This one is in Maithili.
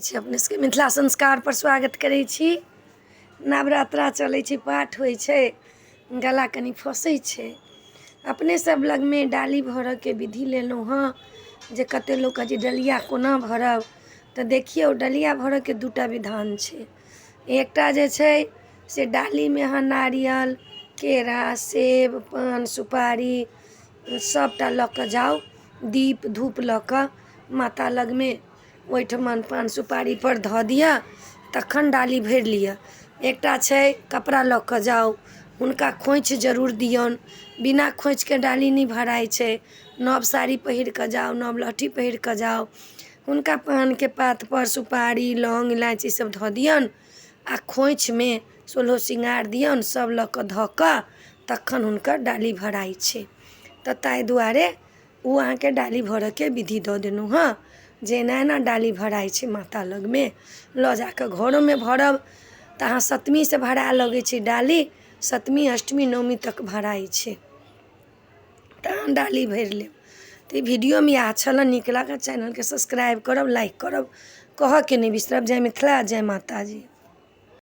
छी अपने सबके मिथिला संस्कारपर स्वागत करै छी। नवरात्रा चलै छै, पाठ होइ छै, गला कनि फँसै छै। अपने सब लगमे डाली भरऽके विधि लेलहुँ हँ जे कते लोक कहै छै डलिया कोना भरब। तऽ देखियौ, डलिया भरऽके दूटा विधान छै। एकटा जे छै से डालीमे अहाँ नारियल, केरा, सेब, पान, सुपारी सबटा लऽ कऽ जाउ, दीप धूप लऽ कऽ माता लगमे ओहिठमन पान सुपारीपर धऽ दिअ, तखन डाली भरि लिअ। एकटा छै कपड़ा लऽ कऽ जाउ, हुनका खोँइछ जरूर दियौन। बिना खोँइछके डाली नहि भराइ छै। नव साड़ी पहिर कऽ जाउ, नव लहठी पहिर कऽ जाउ, हुनका पानके पातपर सुपारी, लौंग, इलायची सब धऽ दियौन आ खोँइछमे सोलहो श्रृंगार दियौन। सब लऽ कऽ धऽ कऽ तखन हुनकर डाली भराइ छै। तऽ ताहि दुआरे ओ अहाँके डाली भरऽके विधि दऽ देलहुँ हँ जे एना एना डाली भराइ छै। माता लगमे लऽ जाकऽ घरोमे भरब तऽ अहाँ सतमीसँ भराए लगै छै डाली, सतमी, अष्टमी, नवमी तक भराइ छै, तहन डाली भरि लेब। तऽ ई वीडियोमे इएह छलऽ। नीक लागल चैनलके सब्सक्राइब करब, लाइक करब, कहऽके नहि बिसरब। जय मिथिला, जय माताजी।